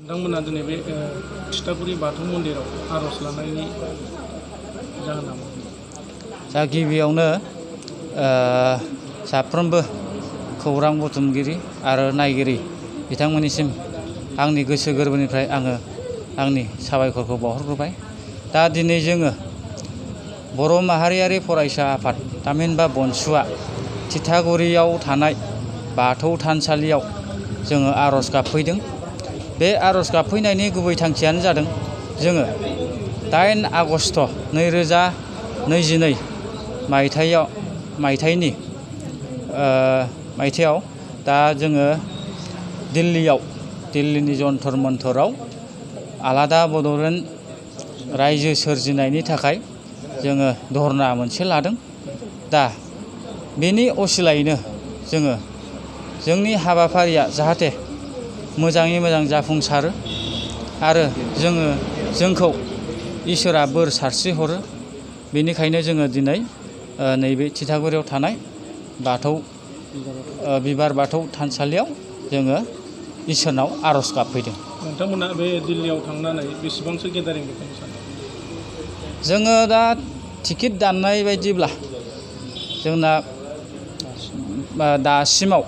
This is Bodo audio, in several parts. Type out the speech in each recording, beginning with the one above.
नोंथांमोना दिनै बे थिथागुरि बाथौ मन्दिराव आर'ज लानायनि जाहोना मा? दा गिबियावनो साफ्रोमबो खौरां बुथुमगिरि आरो नायगिरि बिथांमोननिसिम आंनि गोसो गोरबोनिफ्राय आङो आंनि साबायखरखौ बावहरग्रोबाय। दा दिनै जोङो बर' माहारियारि फरायसा आफाद थामहिनबा बनसुआ थिथागुरियाव थानाय बाथौ थानसालियाव जोङो आर'ज गाबफैदों। बे आर'ज गाबफैनायनि गुबै थांखियानो जादों जोङो 8 आगस्ट 2022 मायथाइयाव दा जोङो दिल्लीनि जन्तर मन्तराव आलादा बड'लेण्ड रायजो सोरजिनायनि थाखाय जोङो धरना मोनसे लादों। दा बेनि असिलायैनो जोङो जोंनि हाबाफारिया जाहाथे मोजाङै मोजां जाफुंसारो आरो जोंखौ इसोरा बोर सारस्रिहरो, बेनिखायनो जोङो दिनै नैबे थिथागुरियाव थानाय बिबार बाथौ थानसालियाव जोङो इसोरनाव आर'ज गाबफैदों। नोंथांमोना बे दिल्लीयाव थांनानै बेसेबांसो गेदारिं बेखौनो सानो? जोङो दा टिकेट दाननाय बायदिब्ला जोंना दासिमाव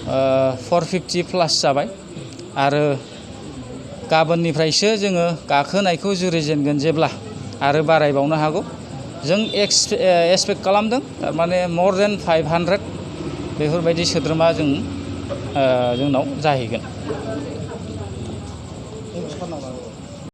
450+ जाबाय आरो गाबोननिफ्रायसो जोङो गाखोनायखौ जुरिजेनगोन, जेब्ला आरो बारायबावनो हागौ। जों एक्सपेक्ट खालामदों थारमाने more than 500 बेफोरबायदि सोद्रोमा जोंनाव जाहैगोन।